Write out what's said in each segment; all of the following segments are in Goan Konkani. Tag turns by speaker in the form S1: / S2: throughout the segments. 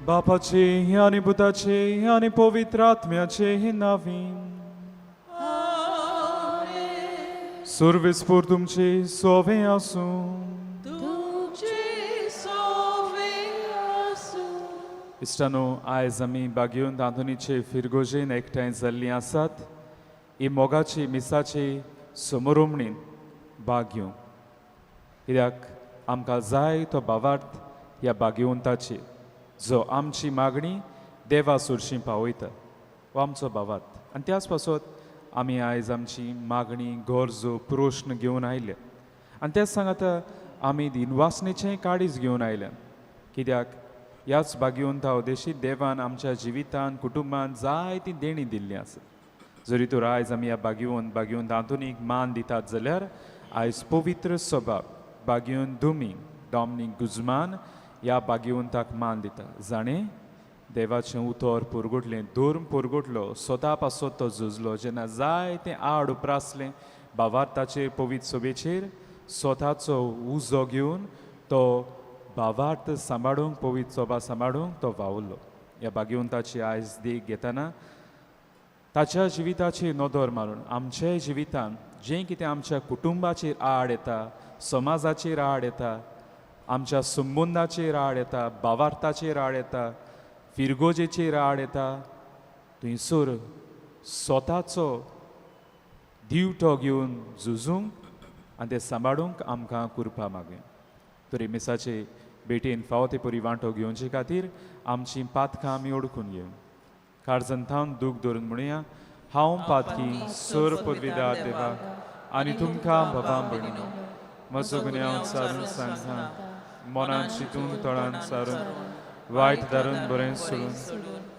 S1: बापाचे आनी पुताचे आनी पवित्र आत्म्याचे नावीन. सुर्वेस्पोर तुमचे सोवे आसूं.
S2: तुमचे सोवे आसूं.
S1: इश्टानो, आयज आमी बागेवन दांतोनीचे फिरगोजेन एकठांय जाल्लीं आसात ही मोगाची मिसाची समरोमणीन भाग घेवंक, कित्याक आमकां जाय तो भावार्थ ह्या भाग्यवंताची, जो आमची मागणी देवा सुरशी पावयता हो आमचो भावार्थ. आनी त्याच पासत आमी आयज आमची मागणी, गरजो, प्रश्न घेवन आयले. आनी तेच सांगाता आमी दिनवासनेचें काळीज घेवन आयल्या, कित्याक ह्याच भाग्यवंता उद्देशी देवान आमच्या जिवितान, कुटुंबान जायती देणी दिल्ली आसा. जरी तर आयज आमी ह्या भाग्यवंत भाग्यवंत आंतोनीक मान दितात जाल्यार आयज पवित्र सभा भाग्यवंत दुमींग डॉमनीक गुजमान ह्या भाग्यवंताक मान दिता, जाणें देवाचें उतर पुरगुटलें, धर्म पुरगुटलो, स्वता पासत तो झुजलो. जेन्ना जायतें आड उप्रासलें भावार्थाचेर, पवित्र सभेचेर, स्वताचो उजो घेवन तो भावार्थ सांबाळूंक, पवित्र सभा सांबाळूंक तो वावुरलो. ह्या भाग्यवंताची आयज देख घेतना, ताच्या जिविताचेर नदर मारून आमच्याय जिवितान जें कितें आमच्या कुटुंबाचेर आड येता, समाजाचेर आड येता, आमच्या संबंदाचेर आड येता, भावार्थाचेर आड येता, फिरगोजेचेर आड येता, थंयसर स्वताचो दिवटो घेवन झुजूंक आनी तें सांबाळूंक आमकां कृपा मागूया. तरी मिसाचे भेटेन फावो ते परी वांटो घेवचे खातीर आमचीं पातकां आमी ओडकून घेवन काळजान थावन दूख धरून म्हणुया, हांव पातकी सर पदवीदार देवा आनी तुमकां बाबा भयणीनो म्हजो गुन्यांव सारून सांगता. मनान चिंतून, तळान सारून, वायट धारून, बरें सोडून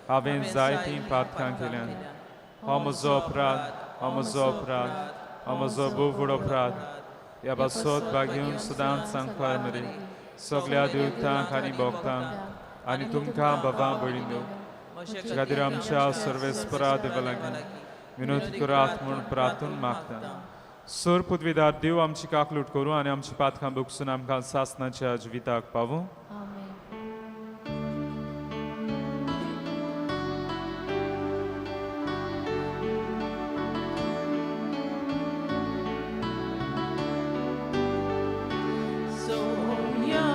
S1: हांवें जायतीं पातकां केल्यान. हो म्हजो अपराध, हो म्हजो अपराध, हो म्हजो भोव व्हड अपराध. ह्या पासत भाग्यवंत सदांच सांगपार मरे, सगळ्या देवतांक आनी भक्तांक आनी तुमकां बाबा भयणीनो म्हजे खातीर आमच्या सर्वेस्परा देवा लागीं विनोद करात म्हूण प्रार्थून मागता. सर पदवीदार देव आमची काकलूट करूं आनी आमची पातकां भोगसून आमकां सासनाच्या जिविताक पावूं.
S3: आमेन.
S2: सोम्या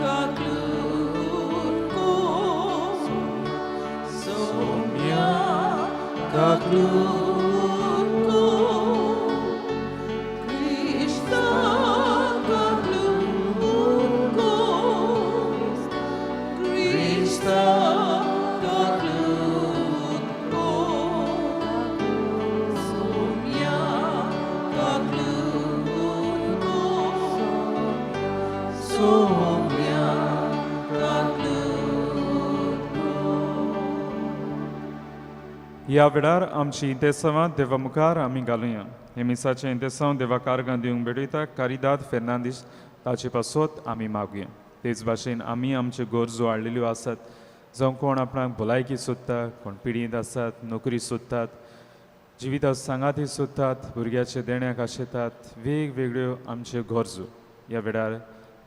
S2: काकलूट कोर, सोम्या काकलूट कोर, क्रिस्ता काकलूट कोर, क्रिस्ता काकलूट कोर, सोम्या काकलूट कोर, सोम्या काकलूट कोर.
S1: ह्या वेळार आमची इंतेसांवां देवा मुखार आमी घालुया. हे मिसाचें इंतेसांव देवा कारगां दिवंक भेटयता कारिदाद फेर्नांदीस, ताचे पासत आमी मागुया. तेच भाशेन आमी आमच्यो गरजो हाडलेल्यो आसात, जावं कोण आपणाक भलायकी सोदता, कोण पिडींत आसात, नोकरी सोदतात, जिविता सांगाती सोदतात, भुरग्याचे देण्याक आशेतात, वेगवेगळ्यो आमच्यो गरजो ह्या वेळार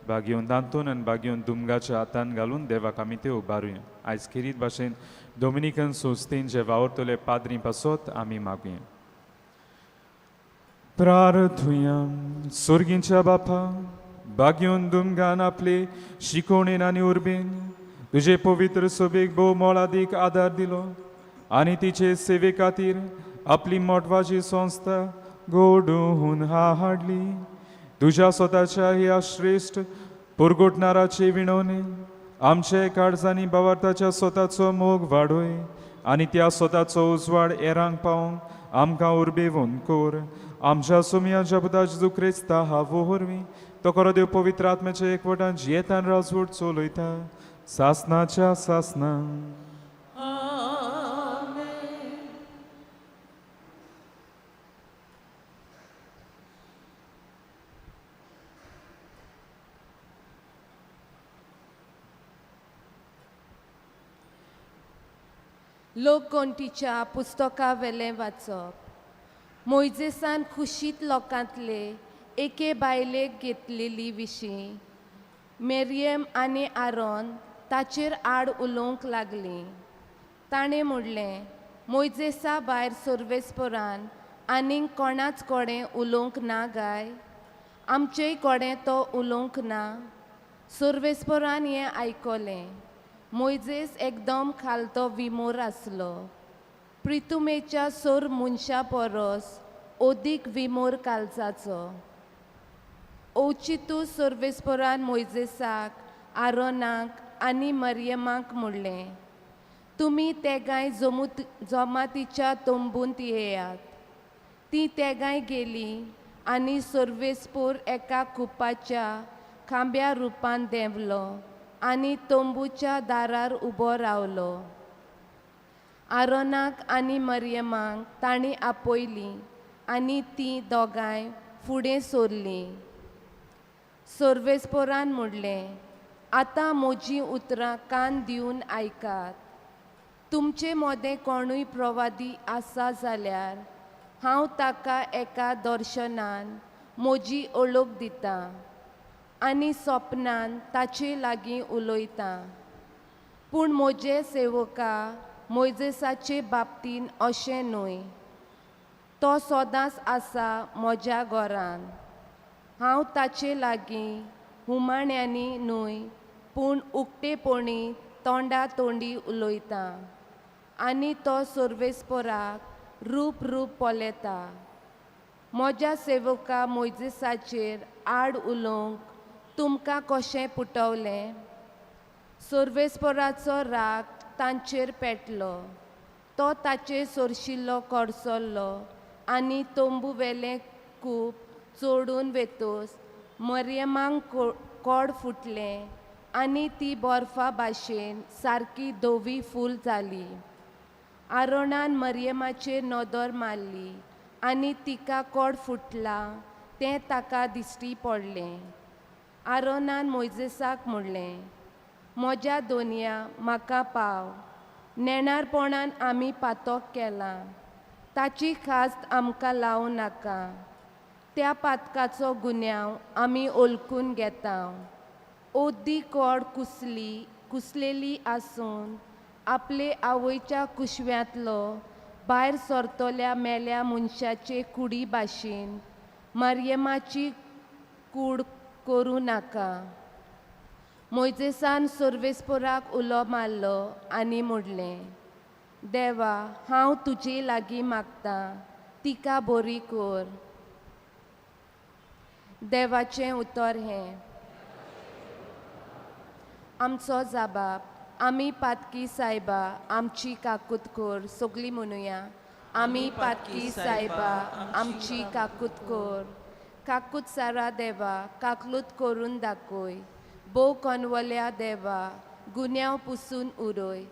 S1: भाग्यवंत आंतोन आनी भाग्यवंत दुमगाच्या हातान घालून देवाक आमी त्यो उबारुया. आयज खेरीत भाशेन डोमिनिकन संस्थेन जे वावुरतले पाद्री पासत आमी मागुया. प्रार्थुया. सोर्गींच्या बापा, भाग्यवंत दुमगान आपले शिकवणेन आनी उर्बेन तुजे पवित्र सभेक भोव मोलादीक आदार दिलो आनी तिचे सेवे खातीर आपली मोटवाची संस्था घडोवन हाडली. तुज्या स्वताच्या ह्या श्रेश्ठ पुरगुटणाराचे विणवणे आमचे काळजांनी भावार्थाच्या स्वताचो मोग वाडय आनी त्या स्वताचो उजवाड एरांक पावोवंक आमकां उर्बेवंत कर. आमच्या सोमयाच्या पुता जेजू क्रिस्ता हावो वरवीं, तो खरो देव पवित्र आत्म्याच्या एकवटान जियेतान राजवट चलयता सासनाच्या सासना.
S2: आमेन.
S3: लोकगणतीच्या पुस्तकावेलें वाचप. मोयजेसान खुशीत लोकांतले एके बायलेक घेतलेली विशीं मेरियम आनी आरोन ताचेर आड उलोवंक लागलीं. ताणें म्हणलें, मोयजेसा भायर सर्वेस्परान आनीक कोणाच कडेन उलोवंक ना गाय? आमचेय कडेन तो उलोवंक ना? सर्वेस्परान हें आयकलें. मोयजेस एकदम खालतो विमोर आसलो. प्रितुमेच्या सोर मनशा परस अदीक विमोर कालचाचो. अवचितू सर्वेस्परान मोयजेसाक, आरोनाक आनी मरियमाक म्हणलें, तुमी तेगांय जमातीच्या तंबूंत येयात. तीं तेगांय गेलीं आनी सर्वेस्पोर एका कुपाच्या खांब्या रुपान देंवलो आनी तंबूच्या दारार उबो रावलो. आरोनाक आनी मरियमाक तांणी आपयलीं आनी तीं दोगांय फुडें सरलीं. सर्वेस्पोरान म्हणलें, आतां म्हजीं उतरां कान दिवन आयकात. तुमचे मदें कोणूय प्रवादी आसा जाल्यार हांव ताका एका दर्शनान म्हजी ओळख दितां आनी सपनान ताचे लागीं उलयतां. पूण म्हजे सेवका मोयजेसाचे बाबतीन अशें न्हय. तो सदांच आसा म्हज्या घरान. हांव ताचे लागीं हुमाण्यांनी न्हय पूण उक्तेपणी तोंडा तोंडी उलयतां आनी तो सर्वेस्पराक रूप रूप पळयता. म्हज्या सेवका मोयजेसाचेर आड उलोवंक तुमकां कशें पुटवलें? सर्वेस्पराचो राग तांचेर पेटलो. तो ताचेर सोरशिल्लो कडसरलो आनी तंबू वेलें कूप चोडून वेतोस मरियमाक कोड फुटलें आनी ती बर्फा भाशेन सारकी धवी फूल जाली. आरोणान मरियमाचेर नदर मारली आनी तिका कोड फुटलां तें ताका दिश्टी पडलें. आरोनान मोयजेसाक म्हणलें, म्हज्या दोनया म्हाका पाव. नेणारपणान आमी पातोक केलां, ताची खास्त आमकां लावं नाका. त्या पातकाचो गुन्यांव आमी ओलकून घेता. ओद्दी कोड कुसली कुसलेली आसून आपले आवयच्या कुशव्यांतलो भायर सरतल्या मेल्या मनशाचे कुडी भाशेन मरियमाची कूड करूं नाका. मोयजेसान सर्वेस्पोराक उलो मारलो आनी म्हणलें, देवा, हांव तुजे लागीं मागतां, तिका बरी कर. देवाचें उतर हें. आमचो जाबाब, आमी पातकी सायबा आमची काकूत कर. सगळीं म्हणुया, आमी पातकी सायबा आमची काकूत कर. काकूत सारा देवा काकलूत करून दाखय. भोव कोनवल्या देवा गुन्यांव पुसून उरय.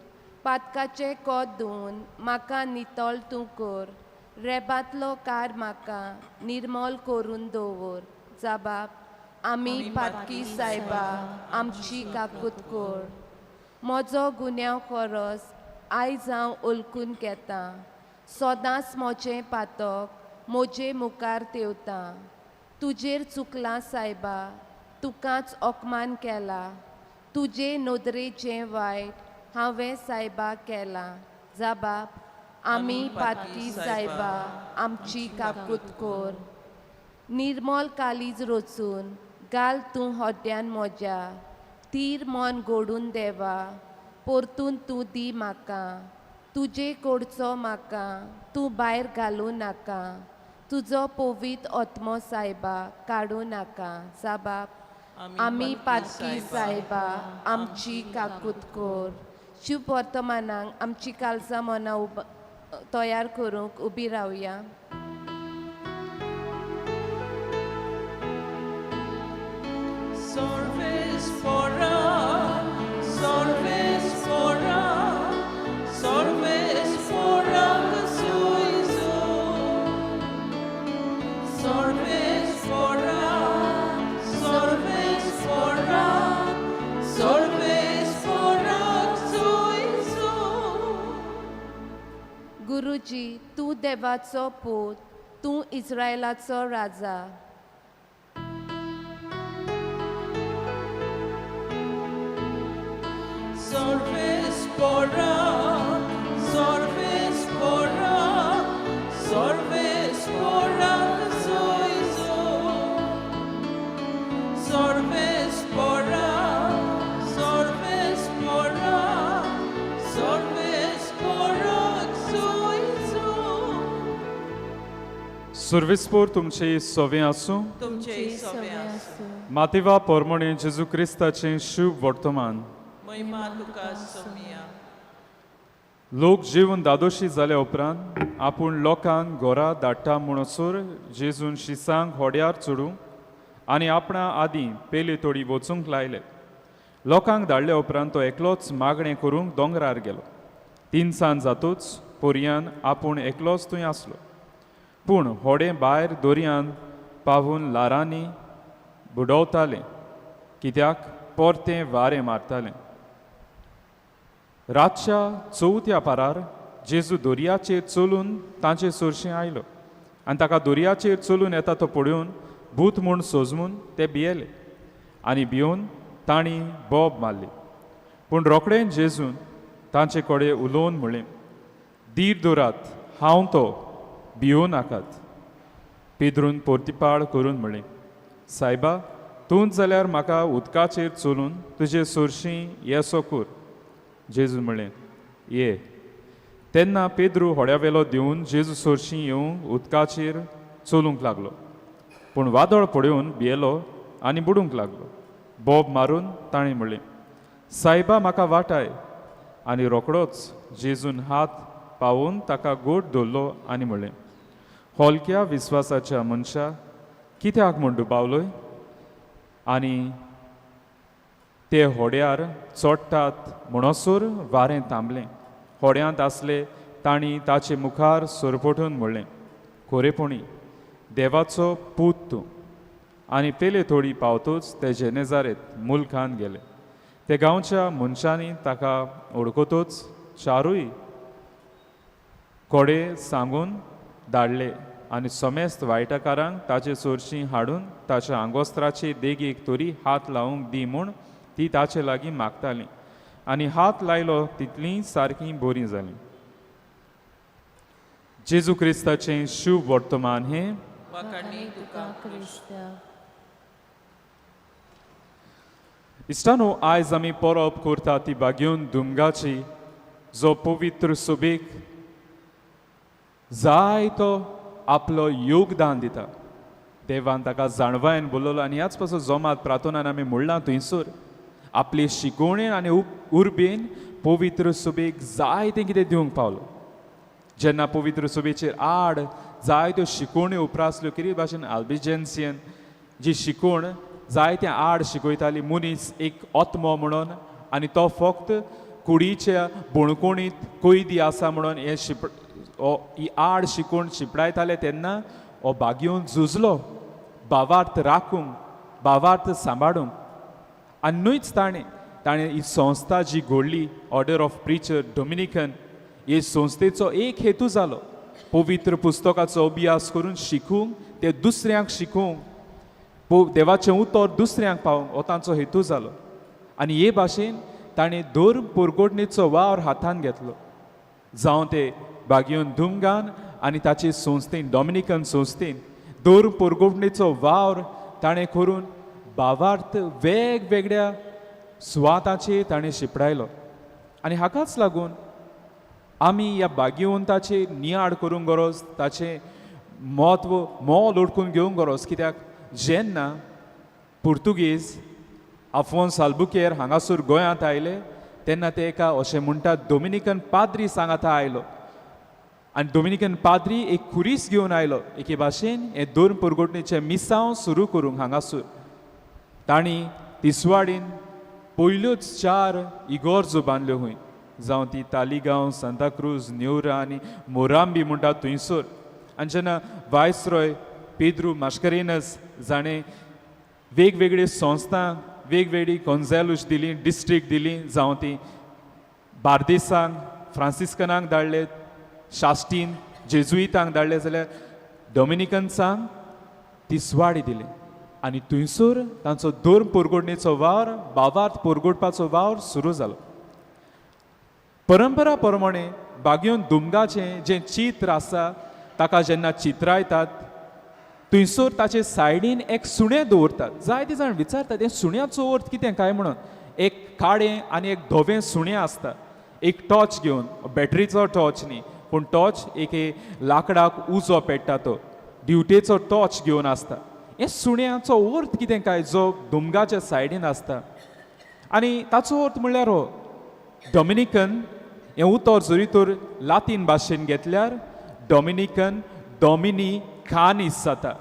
S3: पातकाचें कोत धुवन म्हाका नितळ तूं कर. रेबांतलो कार म्हाका निर्मल करून दवर. जाबाब, आमी पातकी सायबा आमची काकूत कर. म्हजो गुन्यांव खरोस आयज हांव ओलकून घेतां. सदांच म्हजें पातक म्हजे मुखार तेवता. तुजेर चुकलां सायबा, तुकाच अपमान केला. तुजे नदरेचें वायट हांवें सायबा केलां. जाबाब, आमी पातकी सायबा आमची काकूत कर. निर्मल कालीज रचून घाल तूं हड्ड्यान म्हज्या. तीर मन गोडून देवा परतून तूं दी म्हाका. तुजे कडचो म्हाका तूं भायर घालूं नाका. तुजो पवित्र आत्मो सायबा काडूं नाका. जाबाब, आमी पातकी सायबा आमची काकूत कर. शुभ वर्तमानाक आमची कालसां मनां तयार करूंक उबी रावया.
S2: Solves fora, solves fora suizo. Solves fora, solves fora, solves fora suizo.
S3: गुरुजी, तूं देवाचो पूत, तूं इस्रायलाचो राजा.
S2: सर्वेस्पोरा, सर्वेस्पोरा, सर्वेस्पोरा सोयसो. सर्वेस्पोरा, सर्वेस्पोरा, सर्वेस्पोरा सोयसो.
S1: सुर्विसपोर तुमचे सोवे आसूं.
S2: तुमचे सोबे आसूं.
S1: मातेवा पोरमोणे जेजू क्रिस्ताचें शुभ वर्तमान.
S2: महिमा तुका सोमिया.
S1: लोक जेवन दादोशी जाल्या उपरांत आपूण लोकांक घरा धाडटा म्हणसर जेजून शिसांक होड्यार चडूंक आनी आपणा आदीं पेले तोडी वचूंक लायले. लोकांक धाडल्या उपरांत तो एकलोच मागणें करूंक दोंगरार गेलो. तिनसांज जातूच पोरयान आपूण एकलोच थंय आसलो. पूण होडें भायर दर्यान पावून ल्हारांनी बुडवतालें, कित्याक परतें वारें मारतालें. रातच्या चवथ्या पारार जेजू दर्याचेर चलून तांचे सरशीं आयलो आनी ताका दर्याचेर चलून येता तो पळोवन भूत म्हूण सोजमून ते भियेले आनी भियोवन तांणी बोब मारली. पूण रोखडें जेजून तांचे कडेन उलोवन म्हणलें, धीर दवरात, हांव तो, भियोव नाकात. पेद्रून पोर्तिपाळ करून म्हणलें, सायबा, तूंच जाल्यार म्हाका उदकाचेर चलून तुजे सरशीं येसो कर. जेजून म्हणलें, ये. तेन्ना पेद्रू होड्यावेलो देंवून जेजू सरशीं येवंक उदकाचेर चलूंक लागलो. पूण वादळ पळोवन भियेलो आनी बुडूंक लागलो. बोब मारून ताणें म्हणलें, सायबा, म्हाका वाटाय. आनी रोखडोच जेजून हात पावोवन ताका गोड धरलो आनी म्हणलें, होलक्या विस्वासाच्या मनशा, कित्याक म्हूण दुबावलोय? आनी ते होड्यार चोडटात म्हणसर वारें थांबलें. होड्यांत आसले तांणी ताचे मुखार सरपटून म्हणलें, खरेपणी देवाचो पूत तूं. आनी पेले थोडी पावतूच ते जेनेजारेत मुल्कान गेले. ते गांवच्या मनशांनी ताका वळखतूच चारूय कोडे सांगून धाडले आनी समेस्त वायटकारांक ताचे सरशीं हाडून ताच्या आंगोस्त्राचे देगेक तरी हात लावंक दी म्हूण ती ताचे लागीं मागताली. आनी हात लायलो तितलीं सारकीं बरीं जालीं. जेजू क्रिस्ताचें शुभ वर्तमान हें.
S2: वाखाणी तुका
S4: क्रिस्ता.
S1: इश्टानो, आयज आमी परब करता ती बागेवन दुमगाची, जो पवित्र सुबेक जायतो आपलो योगदान दिता. देवान ताका जाणवायन बोलवलो आनी ह्याच पासून जोमात प्रार्थनान आमी म्हणलां थंयसर आपले शिकोवणेन आनी उर्बेन पवित्र सुबेक जायतें कितें दिवंक पावलो. जेन्ना पवित्र सुबेचेर आड जायत्यो शिकोवण्यो उप्रासल्यो, कितें भाशेन आल्बिजेन्सियन जी शिकोवण जायते आड शिकयताली, मनीस एक आत्मो म्हणून आनी तो फक्त कुडीच्या बणकोणीत कैदी आसा म्हणून हे शिप ही आड शिकोवण शिपडायताले, तेन्ना हो बागयोवन झुजलो भावार्थ राखूंक, भावार्थ सांबाळूंक. आनी न्हूच ताणें ताणें ही संस्था जी घडली ऑर्डर ऑफ प्रिचर डोमिनिकन, हे संस्थेचो एक हेतू जालो पवित्र पुस्तकाचो अभ्यास करून शिकूंक, ते दुसऱ्यांक शिकोवंक, देवाचें उतर दुसऱ्यांक पावोवंक, हो तांचो हेतू जालो. आनी हे भाशेन ताणें धर्म पुरगोटणेचो वावर हातान घेतलो, जावं ते बागयोन धुमगान आनी ताचे संस्थेन डॉमिनिकन संस्थेन धर्म पुरगोटणेचो वावर ताणें करून भावार्थ वेगवेगळ्या सुवाताचेर ताणें शिंपडायलो. आनी हाकाच लागून आमी ह्या भाग्यवंताचेर नियाळ करूंक गरज, ताचें म्हत्व मोल ओडकून घेवंक गरज. कित्याक जेन्ना पुर्तुगेज आफोन्स आल्बुकेर हांगासर गोंयांत आयले तेन्ना ते एका अशें म्हणटात डोमिनिकन पाद्री सांगाता आयलो आनी डोमिनिकन पाद्री एक खुरीस घेवन आयलो एके भाशेन हें धर्म पुरगोटणेचें मिसांव सुरू करूंक हांगासर. तांणी तिसवाडीन पयल्योच 4 इगोर्जो बांदल्यो खंय, जावं ती तालिगांव, सांताक्रूज, नेवरा आनी मोरांबी म्हणटा थंयसर. आनी जेन्ना वायसरॉय पेद्रू मास्करेनस जाणें वेगवेगळे संस्था वेगवेगळी कोन्जेलूस दिली, डिस्ट्रिक्ट दिली, जावं ती बार्देसांक फ्रांसिस्कनांक धाडले, शास्टीन जेजुईतांक धाडले, जाल्यार डॉमिनिकन्सांक तिसवाडी दिली आनी थंयसर तांचो धर्म पुरगोडणेचो वावर, भावार्थ पुरगोडपाचो वावर सुरू जालो. परंपरा प्रमाणे बागयोन दुमगाचें जें चित्र आसा ताका जेन्ना चित्रायतात थंयसर ताचे सायडीन एक सुणें दवरतात. जायते जाण विचारतात हें सुण्याचो अर्थ कितें काय म्हणून. एक काळें आनी एक धवें सुणें आसता, एक टॉर्च घेवन, बॅटरीचो टॉर्च न्ही पूण टॉर्च एके लाकडाक उजो पेट्टा तो ड्युटेचो टॉर्च घेवन आसता. हें सुण्याचो अर्थ कितें काय जो दुमगाच्या सायडीन आसता आनी ताचो अर्थ म्हणल्यार हो डॉमिनिकन हें उतर जरी तर लातीन भाशेन घेतल्यार डॉमिनिकन डॉमिनी कानीस जाता.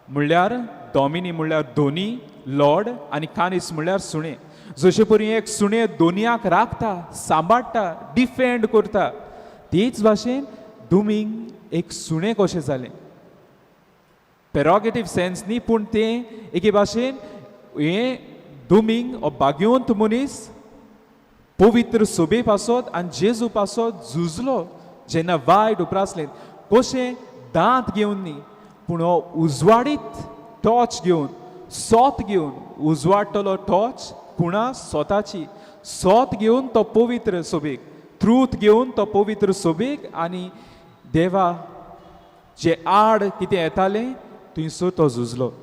S1: म्हणल्यार डॉमिनी म्हणल्यार दोनी लॉर्ड आनी कानीस म्हणल्यार सुणें. जशे परी एक सुणें दोनयाक राखता, सांबाळटा, डिफेंड करता, तेच भाशेन दुमींग एक सुणें कशें जालें. पेरोगेटीव सेन्स न्ही पूण तें एके भाशेन हें दुमींग हो भाग्यवंत मनीस पवित्र सोबे पासत आनी जेजू पासत झुजलो जेन्ना वायट उप्रासलें. कशें दांत घेवन न्ही पूण हो उजवाडीत टॉर्च घेवन, सोत घेवन उजवाडटलो टॉर्च कुणा सोताची सोत घेवन तो पवित्र सोबेक, ट्रूथ घेवन तो पवित्र सोबेक आनी देवा जे आड कितें येतालें थंयसर तो झुजलो.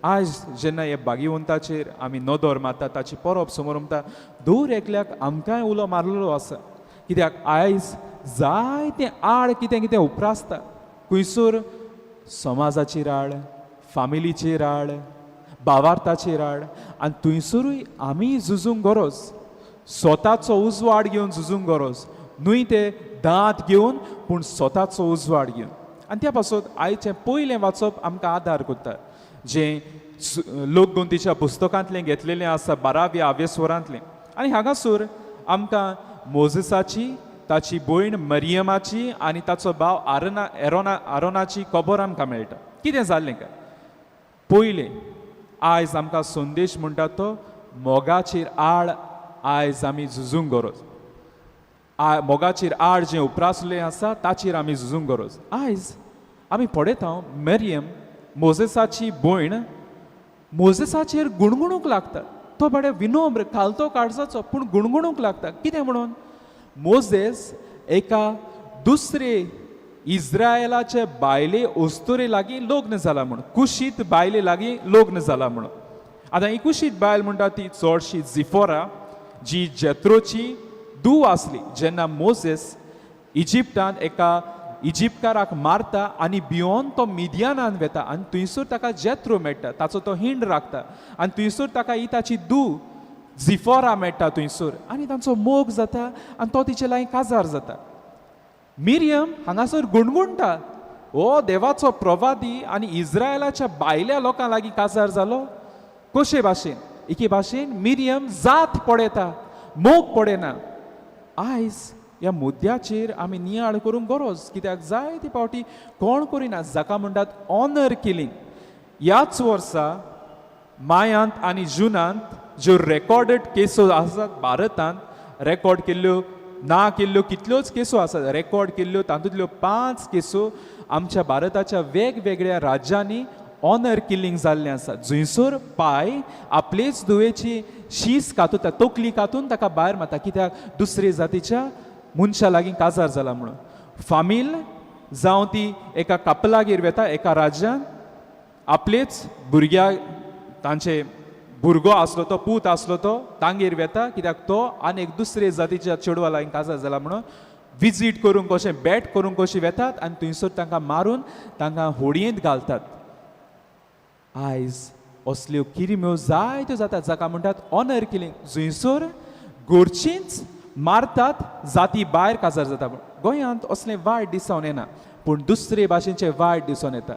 S1: आयज जेन्ना ह्या भाग्यवंताचेर आमी नदर मारता, ताची परब समोर उमता, दर एकल्याक आमकांय उलो मारलेलो आसा. कित्याक आयज जायतें आड कितें कितें उप्रासता. खंयसर समाजाचेर आड, फामिलीचेर आड, भावार्थाचेर आड, आनी थंयसरूय आमी झुजूंक गरज, स्वताचो उजवाड घेवन झुजूंक गरज, न्हय ते दांत घेवन पूण स्वताचो उजवाड घेवन. आनी त्या पासत आयचें पयलें वाचप आमकां आदार करता, जें लोकगोंतीच्या पुस्तकांतलें घेतलेलें आसा, 12व्या आवेस्वरांतलें. आनी हांगासर आमकां मोजेसाची, ताची भयण मरियमाची आनी ताचो भाव आरना एरोना आरोनाची खबर आमकां मेळटा. कितें जाल्लें काय पयलें आयज आमकां संदेश म्हणटा तो मोगाचेर आड आयज आमी झुजूंक गरज. मोगाचेर आड जें उप्रासलें आसा ताचेर आमी झुजूंक गरज. आयज आमी पळयता मरियम मोजेसाची भयण मोजेसाचेर गुणगुणूंक लागता. तो बडे विनम्र खालतो काळजाचो पूण गुणगुणूंक लागता. कितें म्हणून? मोजेस एका दुसरे इस्रायलाचे बायले अस्तुरे लागीं लग्न जाला म्हणून, कुशीत बायले लागीं लग्न जाला म्हणून. आतां ही कुशीत बायल म्हणटा ती चडशी जिफोरा जी जेत्रोची धूव आसली. जेन्ना मोजेस इजिप्टान एका इजिप्तकाराक मारता आनी भियोन तो मिदियानान वेता आनी थंयसर ताका जेत्रो मेळटा, ताचो तो हिंड राखता आनी थंयसर ताका ही ताची धूव जिफोरा मेळटा थंयसर आनी तांचो मोग जाता आनी तो तिचे लागीं काजार जाता. मिरियम हांगासर गुणगुणटा, हो देवाचो प्रवादी आनी इस्रायलाच्या भायल्या लोकां लागीं काजार जालो कशे भाशेन. एके भाशेन मिरियम जात पळयता, मोग पळयना. आयज ह्या मुद्द्याचेर आमी नियाळ करूंक गरज, कित्याक जायते फावटी कोण करिना जाका म्हणटात ऑनर किलिंग. ह्याच वर्सा मायांत आनी जुनांत ज्यो रेकॉर्डेड केसो आसात भारतांत, रेकॉर्ड केल्ल्यो ना केल्ल्यो कितल्योच केसो आसात, रेकॉर्ड केल्ल्यो तातूंतल्यो 5 केसो आमच्या भारताच्या वेगवेगळ्या राज्यांनी ऑनर किलिंग जाल्लें आसा. जंयसर पाय आपलेच धुवेची शीस कातुता, तकली कातून ताका भायर मारता, कित्याक दुसरे जातीच्या मनशा लागीं काजार जाला म्हणून. फामील जावं ती एका कपलागेर वेता एका राज्यांत, आपलेच भुरग्या तांचे भुरगो आसलो तो पूत आसलो तो तांगेर वेता, कित्याक तो आनी एक दुसरे जातीच्या चेडवा लागीं काजार जाला म्हणून विजीट करूंक कशें बॅट करूंक कशें वेतात आनी थंयसर तांकां मारून तांकां होडयेंत घालतात. आयज असल्यो किरिम्यो जायत्यो जातात जाका म्हणटात ऑनर किलिंग, जंयसर गोरचींच मारतात जाती भायर काजार जाता. गोंयांत असलें वायट दिसून येना पूण दुसरे भाशेचें वायट दिसून येता.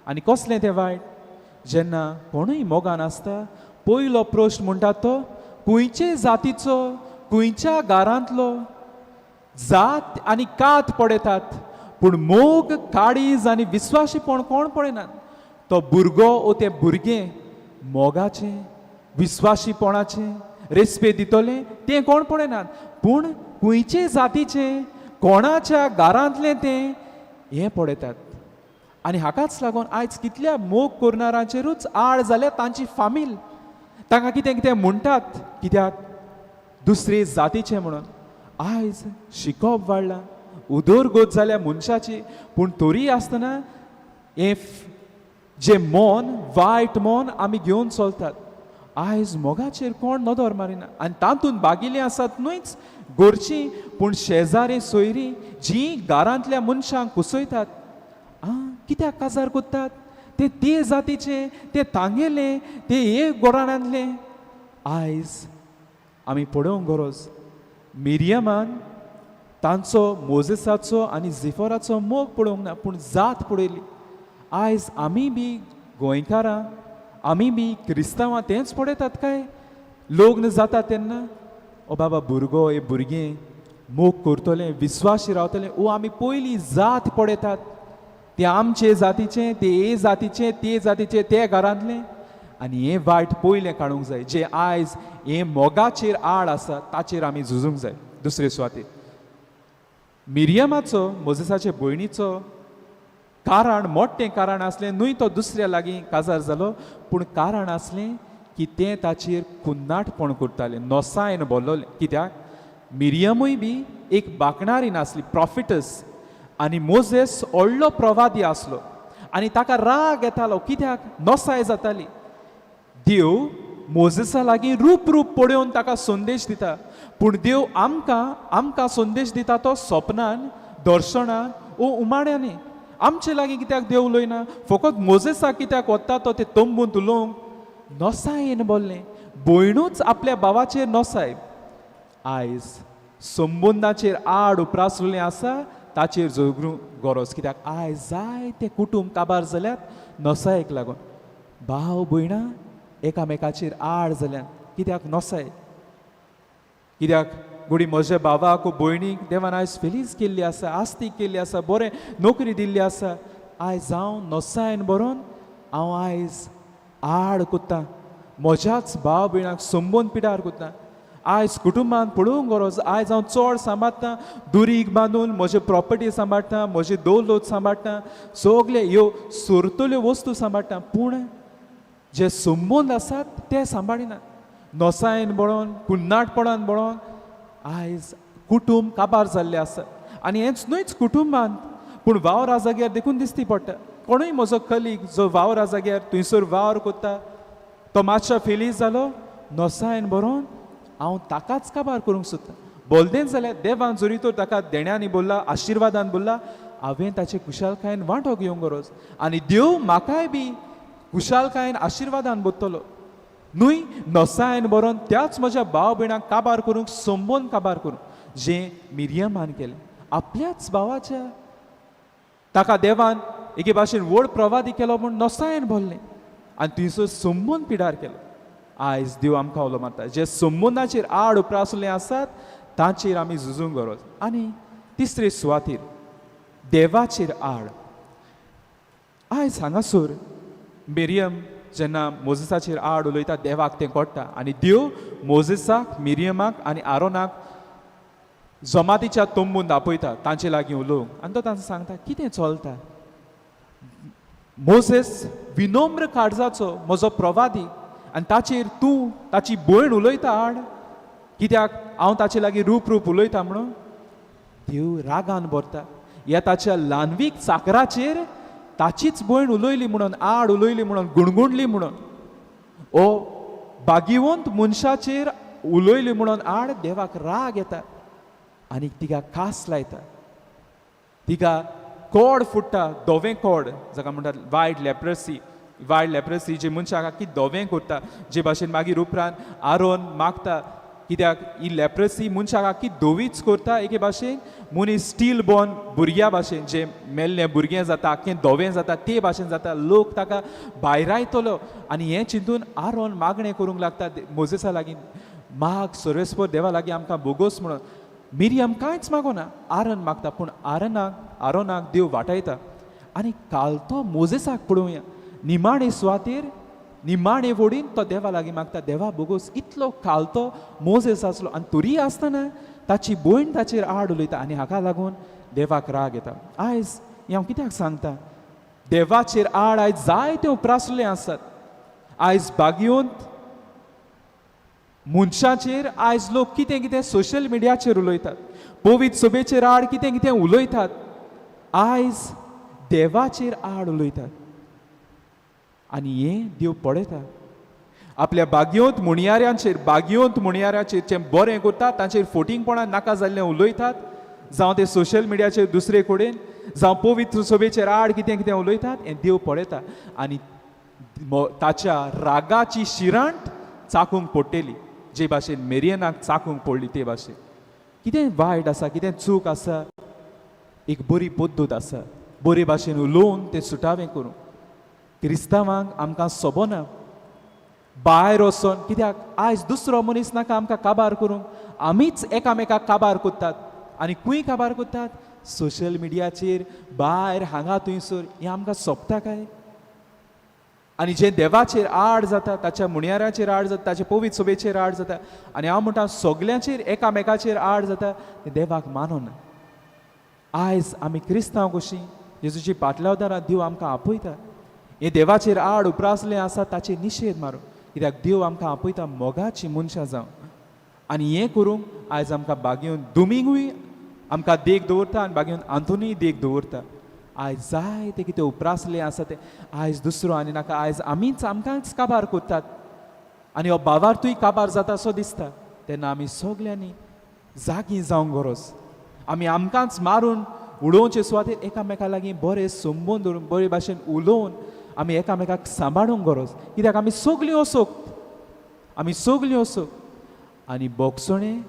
S1: आनी कसलें तें वायट? जेन्ना कोणूय मोगान आसता पयलो प्रश्न म्हणटा तो खंयचे जातीचो, खंयच्या घरांतलो, जात आनी कात पळयतात पूण मोग, काळीज आनी विस्वाशीपण कोण पळयनात. तो भुरगो ओ तें भुरगें मोगाचें, विस्वाशीपणाचें, रेस्पेद दितलें तें कोण पळयनात पूण खंयचे जातीचें, कोणाच्या घरांतलें तें हें पळयतात. आनी हाकाच लागून आयज कितल्या मोग करणारांचेरूच आड जाल्या तांची फामील, तांकां कितें कितें म्हणटात कित्याक दुसरे जातीचें म्हणून. आयज शिकोप वाडलां, उदरगत जाल्या मनशाची, पूण तरी आसतना हें जें मन, वायट मन आमी घेवन चलतात. आयज मोगाचेर कोण नदर मारिना आनी तातूंत बागिल्लीं आसात न्हूच घरचीं, पूण शेजारी सोयरीं जीं घरांतल्या मनशांक कुसयतात. आं, कित्याक काजार कोत्तात ते ते जातीचे, ते तांगेले, ते हे घराण्यांतले. आयज आमी पळोवंक गरज, मिरियमान तांचो मोजेसाचो आनी झिफोराचो मोग पळोवंक ना, पूण जात पळयली. आयज आमी बी गोंयकारां, आमी बी क्रिस्तांवां तेंच पळयतात काय लग्न जाता तेन्ना, ओ बाबा भुरगो हे भुरगें मोग करतलें, विस्वाशी रावतलें, ओ आमी पयली जात पळयतात, ते आमचे जातीचें, ते हे जातीचें, ते जातीचें, ते घरांतलें. आनी हें वायट पयलें काडूंक जाय. जें आयज हें मोगाचेर आड आसा ताचेर आमी झुजूंक जाय. दुसरे सुवातेर मिरियमाचो, मोजेसाचे भयणीचो कारण, मोठें कारण आसलें न्हय तो दुसऱ्या लागीं काजार जालो, पूण कारण आसलें की तें ताचेर कुन्नाटपण करतालें, नोसायन बोल्लोलें. कित्याक मिरियमूय बी एक बाकणारी नासली, प्रॉफिटस, आनी मोजेस व्हडलो प्रवादी आसलो आनी ताका राग येतालो कित्याक नोसाय जाताली. देव मोजेसा लागीं रूप रूप पळोवन ताका संदेश दिता, पूण देव आमकां आमकां संदेश दिता तो सपनान, दर्शनान ओ उमाण्यांनी. आमचे लागीं कित्याक देव उलयना? फकत मोजेसाक कित्याक वता तो ते तंबूंत उलोवंक? नोसायेन बोल्लें, भयणूच आपल्या भावाचेर नोसाय. आयज संबंदाचेर आड उप्रासलेलें आसा ताचेर झगडूंक गरज, कित्याक आयज जायते कुटूंब काबार जाल्यात नोसायेक लागून. भाव भयणां एकामेकाचेर आड जाल्यात कित्याक नोसाय. कित्याक घोडी म्हज्या भावाक भयणीक देवान आयज फेलीज केल्ली आसा, आस्तीक केल्ली आसा, बरें नोकरी दिल्ली आसा, आयज हांव नोसायन बरोवन हांव आयज आड कोत्तां, म्हज्याच भाव भयणाक संबंद पिडार कोत्तां. आयज कुटुंबान पळोवंक गरज, आयज हांव चड सांबाळटा, दुरीग बांदून म्हजे प्रॉपर्टी सांबाळटा, म्हजे दौलत सांबाळटा, सगळे ह्यो सोरतल्यो वस्तू सांबाळटा, पूण जे संबंद आसात ते सांबाळिना. नोसायन बळोन, कुन्नाटपणान बळोन आयज कुटूंब काबार जाल्लें आसा. आनी हेंच न्हूच कुटुंबांत, पूण वावरा जाग्यार देखून दिसती पडटा. कोणूय म्हजो कलीग जो वावरा जाग्यार थंयसर वावर कोत्ता तो मातसो फिलीज जालो, नोसायन बरोवन हांव ताकाच काबार करूंक सोदता. बोलदेंच जाल्यार देवान जरी तर ताका देण्यांनी बोल्ला, आशिर्वादान बोल्ला, हांवें ताचे खुशालकायेन वांटो घेवंक गरज आनी देव म्हाकाय बी खुशालकायेन आशिर्वादान बोत्तलो न्हय. नोसायन बरोवन त्याच म्हज्या भाव भयणाक काबार करूंक, संबंद काबार करूंक, जें मिरियमान केलें आपल्याच भावाच्या. ताका देवान एके भाशेन व्हड प्रवादी केलो म्हूण नोसायन भरलें आनी थंयसर संबंद पिडार केलो. आयज देव आमकां उलो मारता, जे संबंदाचेर आड उप्रासले आसात तांचेर आमी झुजूंक गरज. आनी तिसरे सुवातीर देवाचेर आड. आयज हांगासर मिरियम जेन्ना मोजेसाचेर आड उलयता देवाक तें कळटा आनी देव मोजेसाक, मिरियमाक आनी आरोनाक जमातीच्या तंबून दापयता तांचे लागीं उलोवंक. आनी तो तांकां सांगता कितें चलता. मोजेस विनम्र काळजाचो म्हजो प्रवादी आनी ताचेर तूं ताची भयण उलयता आड, कित्याक हांव ताचे लागीं रूप रूप उलयता म्हणून. देव रागान भरता, ह्या ताच्या ल्हानवीक चाकराचेर ताचीच भयण उलयली म्हणून, आड उलयली म्हणून, गुणगुणली म्हणून, ओ भागिवंत मनशाचेर उलयली म्हणून आड देवाक राग येता आनी तिका कास लायता. तिका कोड फुट्टा, धवें कोड, जाका म्हणटात वायट लेप्रसी. वायट लेप्रसी जे मनशाक आख्खी धवें करता, जे भाशेन मागीर उपरांत आरोन मागता, कित्याक ही लेप्रसी मनशाक आख्खी धवीच करता. एके भाशेन मनीस स्टील बॉर्न भुरग्या भाशेन, जे मेल्लें भुरगें जाता आख्खें धवें जाता ते भाशेन जाता, लोक ताका भायरायतलो. आनी हें चिंतून आरोन मागणें करूंक लागता मोजेसा लागीं, माग सर्वेस्पर देवा लागीं आमकां बोगोस म्हणून. मिरियम कांयच मागोना, आरन मागता, पूण आरोनाक देव वाटायता. आनी काल तो मोजेसाक पळोवया, निमाणे सुवातेर निमाणे वडीन तो देवा लागीं मागता, देवा बोगोस. इतलो कालतो मोजेस आसलो आनी तरी आसतना ताची भयण ताचेर आड उलयता आनी हाका लागून देवाक राग येता. आयज हें हांव कित्याक सांगता, देवाचेर आड आयज जायते उप्रासले आसात. आयज बागिवंत मनशाचेर आयज लोक कितें कितें सोशल मिडियाचेर उलयतात, पवित्र सभेचेर आड कितें कितें उलयतात, आयज देवाचेर आड उलयतात. आनी हें देव पळयता. आपल्या बागयोंत मुणयाऱ्यांचेर, बागयोंत मुणयाऱ्यांचेर जें बरें करतात तांचेर फोटिंगपणान नाका जाल्लें उलयतात, जावं ते सोशल मिडियाचेर दुसरे कडेन, जावं पवित्र सभेचेर आड कितें कितें उलयतात, हें देव पळयता. आनी ताच्या रागाची शिरांट चाकूंक पडटली, जे भाशेन मेरियनाक चाकूंक पडली ते भाशेन. कितें वायट आसा, कितें चूक आसा, एक बरी पद्दत आसा, बरे भाशेन उलोवन तें सुटावें करूं. क्रिस्तांवांक आमकां सोबना भायर वचोन, कित्याक आयज दुसरो मनीस नाका आमकां काबार करूंक, आमीच एकामेकाक काबार करतात. आनी खंय काबार करतात? सोशल मिडियाचेर, भायर हांगा थंयसर. हें आमकां सोंपता काय? आनी जें देवाचेर आड जाता, ताच्या मुणयाराचेर आड जाता, ताचे पवित्र सभेचेर आड जाता, आनी हांव म्हणटा सगल्यांचेर एकामेकाचेर आड जाता, तें देवाक मानून. आयज आमी क्रिस्तांव कशीं जेजूची पाटलावदारां देव आमकां आपयता, हें देवाचेर आड उप्रासलें आसा ताचेर निशेध मारूं, कित्याक देव आमकां आपयता मोगाची मनशां जावं. आनी हें करूंक आयज आमकां बागेवन दुमिंगूय आमकां देख दवरता आनी बागेवन आंतोनीय देख दवरता. आयज जाय तें कितें उप्रासलें आसा तें आयज दुसरो आनी नाका, आयज आमीच आमकांच काबार करतात आनी हो बावारतूय काबार जाता असो दिसता. तेन्ना आमी सगल्यांनी जागी जावंक गरज, आमी आमकांच मारून उडोवचे सुवातेर एकामेका लागीं बरे संबंद दवरून, बरे भाशेन उलोवन आमी एकामेकाक सांबाळूंक गरज, कित्याक आमी सगलीं असोक्त, आमी सगलीं असोक्त. आनी बोगसणें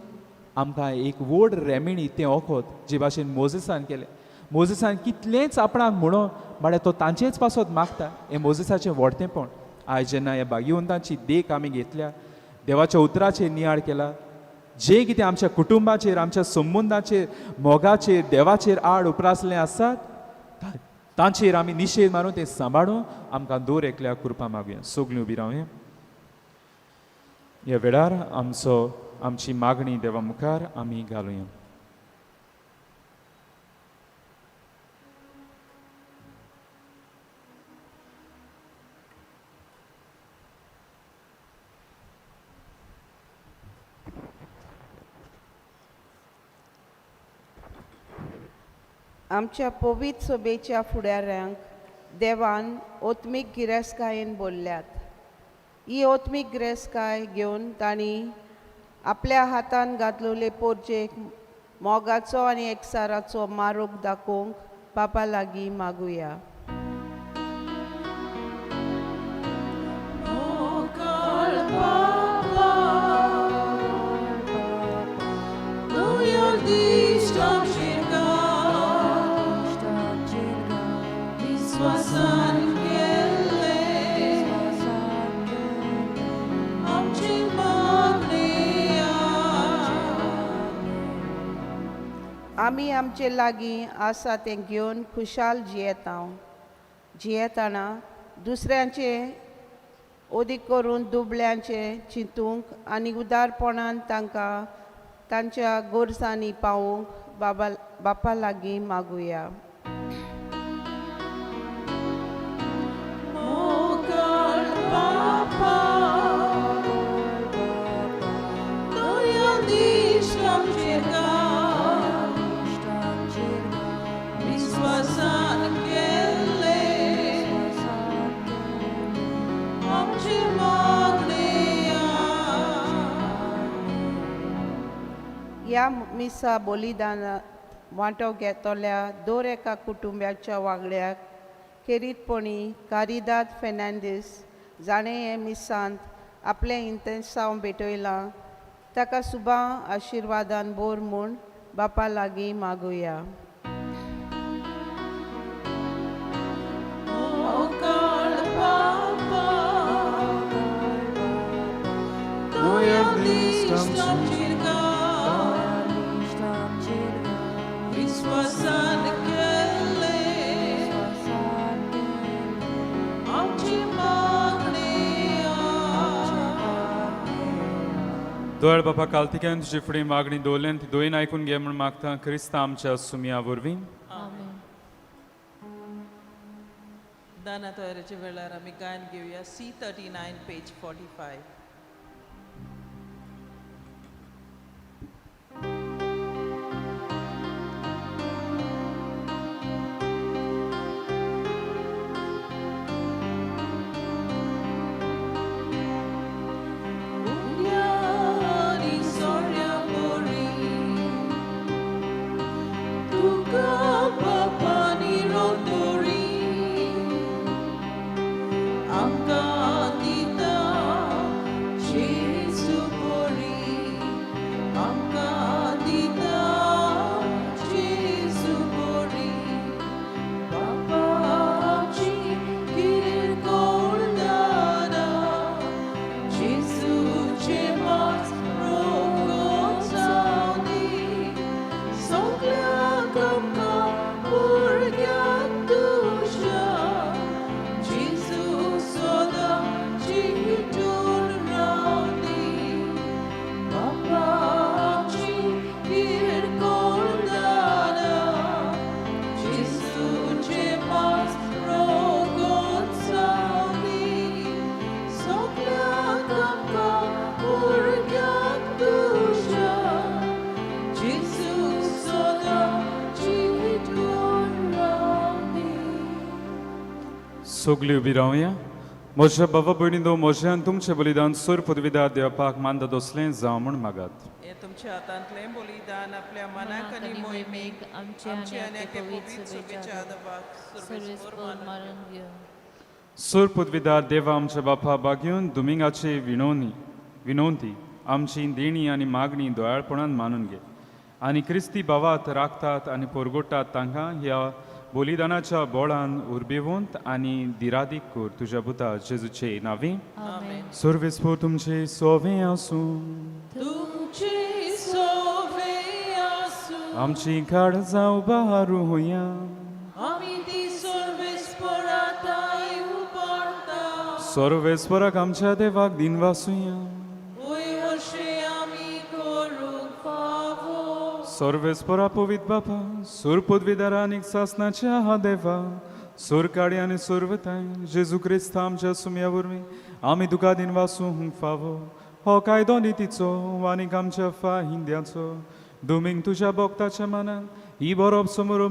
S1: आमकां एक व्हड रेमिणी तें वखद, जे भाशेन मोजेसान केलें. मोजेसान कितलेंच आपणाक म्हणो म्हळ्यार तो तांचेच पासत मागता, हें मोजेसाचें व्हडतेंपण. आयज जेन्ना ह्या भाग्यवंतांची देख आमी घेतल्या, देवाच्या उतराचेर नियाळ केला, जे कितें आमच्या कुटुंबाचेर, आमच्या संबंदाचेर, मोगाचेर, देवाचेर आड उप्रासलें आसात तांचेर आमी निशेध मारून तें सांबाळून आमकां दर एकल्या कृपा मागुया. सगलीं उबी रावया. ह्या वेळार आमचो आमची मागणी देवा मुखार आमी घालुया.
S2: आमच्या पवित्र सभेच्या फुडाऱ्यांक देवान ओत्मीक गिरेस्तकायेन बोल्ल्यात. ही ओत्मीक गिरेस्तकाय घेवन तांणी आपल्या हातान घातलेले पोरचेक मोगाचो आनी एकसाराचो मारोग दाखोवंक बापा लागीं मागुया. आमी आमचे लागीं आसा तें घेवन खुशाल जियेता. जियेतना दुसऱ्यांचे ओदीक करून दुबळ्यांचे चिंतूंक आनी उदारपणान तांकां तांच्या गोरसांनी पावोवंक बाबा बापा लागीं मागुया. ह्या मिसा बलिदानात वांटो घेतल्या दर एका कुटुंबाच्या वांगड्याक खेरीतपणी कारिदाद फेर्नांडीस जाणें हे मिसांत आपलें इंतेसांव भेटयलां ताका सुबा आशिर्वादान बोर म्हूण बापा लागीं मागुया.
S1: दोळ बापा कालतिक्यान तुजे फुडें मागणी दवरल्यान ती दोयन आयकून घे म्हूण मागता क्रिस्ता आमच्या सुमया वरवीं.
S2: दाना तयारेच्या वेळार आमी गायन घेवया C 39 page 45.
S1: सगळीं उबी रावया. म्हज्या बाबा भयणींनो, म्हजें आनी तुमचें बलिदान सोर पदवीदार देवपाक मानता तसलें जावं म्हूण मागात.
S2: हें तुमच्या हातांतलें बलिदान आपल्या मनाक आनी मोहिमेक,
S4: आमचे
S2: आमचे
S4: आनी
S2: आनी
S4: आमचे
S2: आमचे
S4: पवित्र
S2: पवित्र
S4: सभेच्या
S2: सभेच्या आदाबाक
S4: सर्वेस्पर
S2: सर्वेस्पर
S4: मारून घेवं.
S1: सोर पदवीदार देवा आमच्या बापा, बागेवन दुमिंगाचे विनवणी विनवती आमची देणी आनी मागणी दयाळपणान मानून घे आनी क्रिस्ती भावात राखतात आनी पोरगोटात तांकां ह्या बलिदानाच्या बोळान उर्बेवंत आनी दिरादीक कर तुज्या पुता जेजूचे नांवी.
S4: आमेन.
S1: सर्वेस्पर तुमचे सोवे आसूं.
S2: तुमचे सोवे आसूं.
S1: आमची काळजां उबारुया.
S2: आमी ती सर्वेस्पराताय उबारता.
S1: सर्वेस्पराक आमच्या देवाक दिन वासुया.
S2: वय अशें आमी करूंक फावो.
S1: सर्वेस्परा पवित बापा, सुर पदवीदारा आनी सासनाच्या हा देवा, सुरकाडी आनी सुरवताय जेजू क्रिस्त आमच्या सुम्या वरवीं आमी तुका दिन वासूंक फावो. हो कायदो नितीचो आनीक आमच्या फाहिंद्याचो. दुमींग तुज्या भक्ताच्या मनान ही बरोब समोर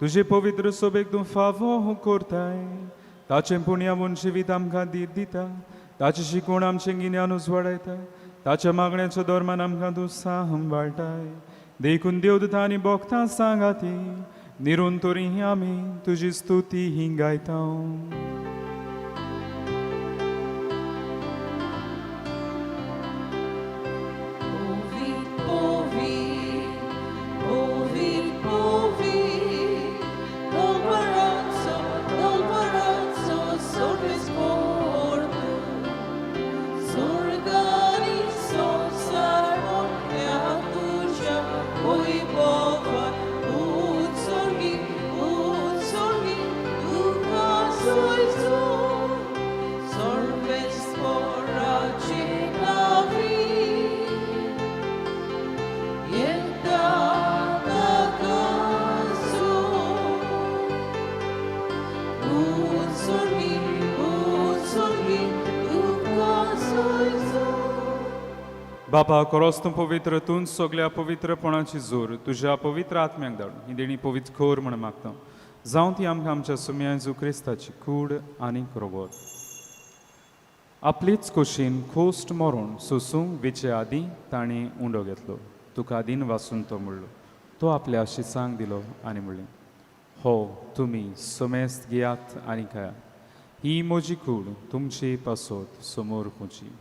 S1: तुजे पवित्र सोबेक तूं फावो करताय. ताचें पुण्या म्हूण जिवीत आमकां धीर दिता, ताची शिकवण आमचें गिन्यान उजवाडायता, ताच्या मागण्याच्या धर्मान आमकां तूं सांबाळटाय. देखून देवदूतां आनी भक्तां सांगाती निरंतरी आमी तुजी स्तुती ही गायता.
S2: Ouvir, ouvir, ouvir, ouvir, dal baranzo, sorrisporto, sorgani sonsar atuja, oi bova, utsorgi, utsorgi, duca soizu, sorves porace navi.
S1: बापा, कोरोस तूं पवित्र, तूं सगल्या पवित्रपणाची जोर तुज्या पवित्र आत्म्याक धाडून ही देणी पवित्र कर म्हण मागता. जावं ती आमकां आमच्या सुम्या जेजू क्रिस्ताची कूड आनी रोगोत. आपलीच कुशीन खोस्ट मरोण सोसूंक वेचे आदीं ताणें उंडो घेतलो. तुका दिन वासून तो म्हणलो, तो आपल्या शिसांक दिलो आनी म्हणलें, हो तुमी समेस्त घेयात आनी खायात, ही म्हजी कूड तुमचे पासत समोर पुची.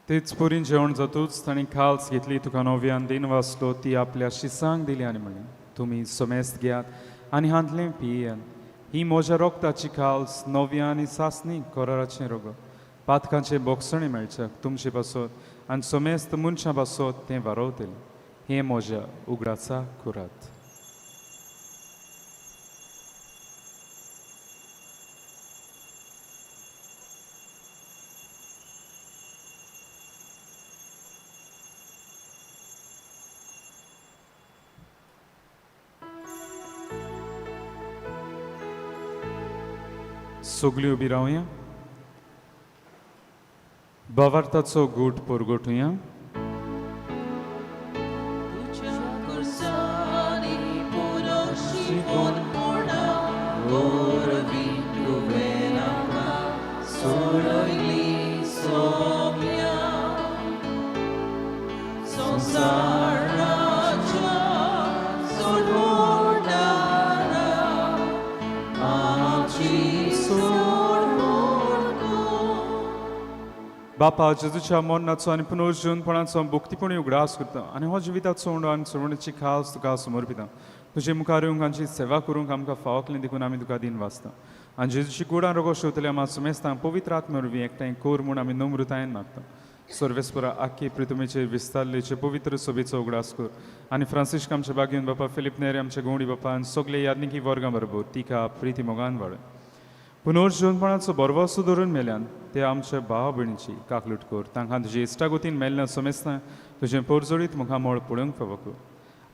S1: तेच पुरीन जेवण जातूच ताणें खाल्स घेतली, तुका नव्यान दिन वाचलो, ती आपल्या शिसांक दिली आनी म्हणलें, तुमी समेस्त घेयात आनी हांतलें पियेयात, ही म्हज्या रोगताची खाल्स नव्या आनी सासणी कराराचें रोग. पातकांचें बोगसणें मेळच्याक तुमचे पासत आनी समेस्त मनशां पासत तें वारवतलें. हें म्हज्या उगडासा कुरात. सगळीं उबी रावया. भावार्थाचो गूट परगटुया.
S2: तुज्या कुर्सानी पुनर्जीवन पूर्ण गोरवी तुवें आमकां सोडयली सगल्या संवसाराच्या सोडवणारा आमची सोडवण कर.
S1: बापा, जेजूच्या मरणाचो आनी पुनर्जीवनपणाचो भक्तीपणी उगडास करता आनी हो जिविताचो उंडो आनी सोडवणेची खास तुका समर्पिता. तुजे मुखार येवंक आमची सेवा करूंक आमकां फावकलें देखून आमी तुका दिन वाचता. आनी जेजूची कुडान रोगो शेवतले आमकां सुमेस्तांक पवित्र आत्म्या वरवीं एकठांय कर म्हूण आमी नम्रतायेन मागता. सर्वेस्परा आख्खी प्रितुमेचेर विस्तारलेचे पवित्र सोबेचो उगडास कर आनी फ्रांसिस्क आमच्या बागेवन बापा, फिलीप नेरी आमच्या गवंडी बापा आनी सगळे यादनिकी वर्गां बरोबर तिका प्रिती मोगान वाडय. पुनर्जीवनपणाचो बरवासो धरून मेल्यान ते आमच्या भाव भयणीची काकलूट कर. तांकां तुजे इश्टागोतीन मेल्ल्या समेस्तां तुजें पोरजोडीत मुखामळ पळोवंक फावो कर.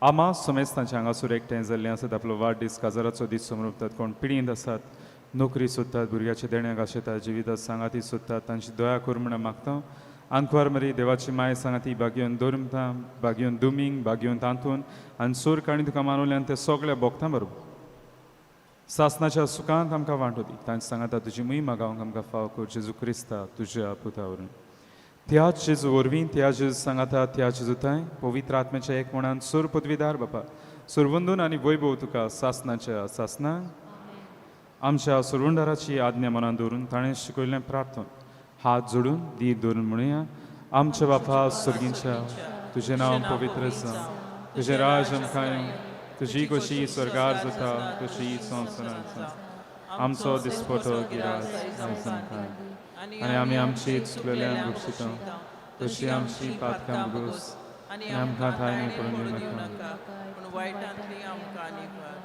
S1: आमा समेस्तांचे हांगासर एकठांय जाल्ले आसात आपलो वाडदीस काजाराचो दीस समर्पतात कोण पिडींत आसात नोकरी सोदतात भुरग्याच्या देण्याक आशेतात जिवितात सांगाती सोदतात तांची दया कर म्हण मागता. आंकवार मरी देवाची माय सांगाती बागयोन दोरमता बागयोन दुमींग बागयोन तांतून आनी सोर काणी तुका मानवल्यान ते सगळ्या भोगतां बरोबर सासनाच्या सुखांत आमकां वांटो दी. तांचे सांगाता तुजी मोहीम गावंक आमकां फाव कर जेजू क्रिस्ता तुज्या पुता वरून. त्याच जेजू वरवीं त्या जेजू सांगाता त्या जेजू ताय पवित्र आत्म्याच्या एक म्हणान सोर पदवीदार बापा सुरवंदून आनी वैभव तुका सासनाच्या सासना. आमच्या सुरवंडाराची आज्ञा मनान दवरून ताणें शिकयल्लें प्रार्थन हात जोडून दी दवरून म्हणुया. आमच्या बापा स्वर्गींच्या तुजें नांव पवित्र जावं, तुजें राज आमकां येवं, तुजी खोशी स्वर्गार जाता तशी संवसारांत जावं. आमचो दिसपटो गिरास आयज आमकां आनी आमी आमची चुकलेल्यान बक्षिता तशी आमची पातकां भोगोस आनी आमकां थायने पडून दिवं नाका.
S2: पूण वायटांतली आमकां निवार.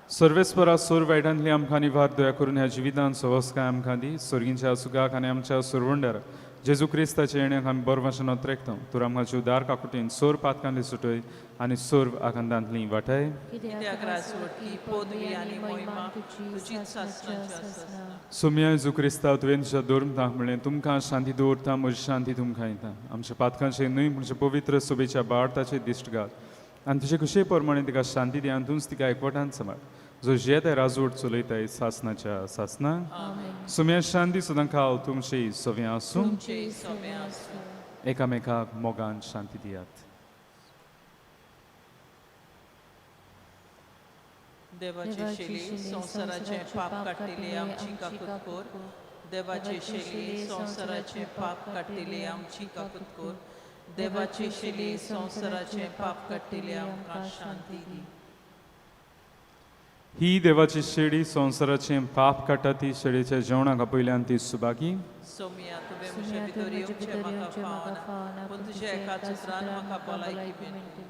S1: सर्वेस्परा सोर वायटांतली आमकां निवार. दया करून ह्या जिवितान सवस्काय आमकां दी. स्वर्गींच्या सुखाक आनी आमच्या सुरवंडार जेजू क्रिस्ताच्या येण्याक आमी बरो भाशेन ओत्रेकता. तूं आमकां जिवदार काकुटीन सोर पातकांतली सुटय आनी सोर आकांतांतली वाटाय.
S2: कित्याक राजवटकी पदवी आनी मोहिमा तुजीच सासणाची आसना.
S1: सोम्या जेजू क्रिस्ता तुवें तुज्या धर्मताक म्हणलें तुमकां शांती दवरता म्हजी शांती तुमकां दिता. आमच्या पातकांचे न्हय म्हणजे पवित्र सोबेच्या बाळताचे दिश्ट घाल आनी तुजे खुशे प्रमाणे तिका शांती दी आनी तूंच तिका एकवटान सांबाळ जो जियेताय राजवट चलयताय सासनाच्या सासना. सुम्या शांती सदां काल तुमची सव्यां आसूं.
S2: तुमचे सोमे आसूं.
S1: एकामेकाक मोगान शांती दियात.
S2: देवाची शेली संवसाराचें पाप काडटिले आमची काकूत कर. देवाची शेली संवसाराचें पाप काडटिले आमची काकूत कर. देवाची शेली संवसाराचें पाप काडटिले आमकां शांती दी.
S1: ही देवाची शेडी संवसाराचें पाप काडटा ती शेडीच्या जेवणाक आपयल्यान ती सुबागी.
S2: सोमिया तुवें म्हज्या भितर येवचें म्हाका फावना पूण तुज्या एका उतरान म्हाका भलायकी मेळटली.